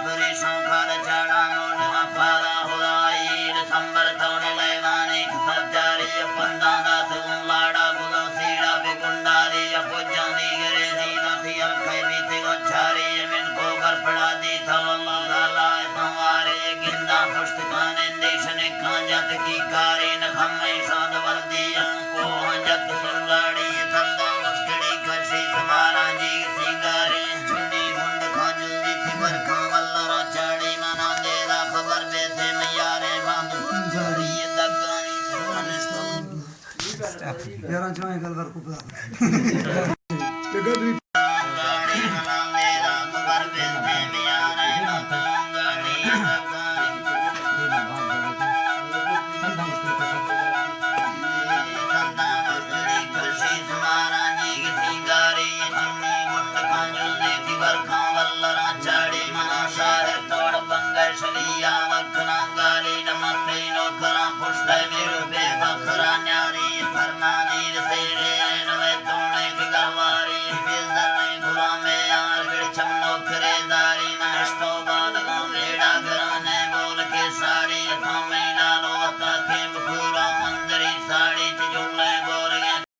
پریشان کار چاڑا موڑ ما پادا خدائی دسمبر توڑ لیوانی کپتاری پندان دات گم لاڑا گلو سیڑا پہ گنڈاری یا پجانی گرے زینا تیار کئی بیتے گچاری من کو کر پڑا دیتا اللہ تعالی تمہارے گندا پشت کان اندیشن کان جات کی کاری نخم شاد وردی کو جت سنگاڑی تندا مسکڑی کشی سمارا جی سنگاری چنی گنڈ کان جلدی تبر کان واللہ را چاڑی منا دیرا خبر بیتے میارے ماند سنگاڑی دگانی سرانشتون یاراں چوئیں گل بر کو پدا۔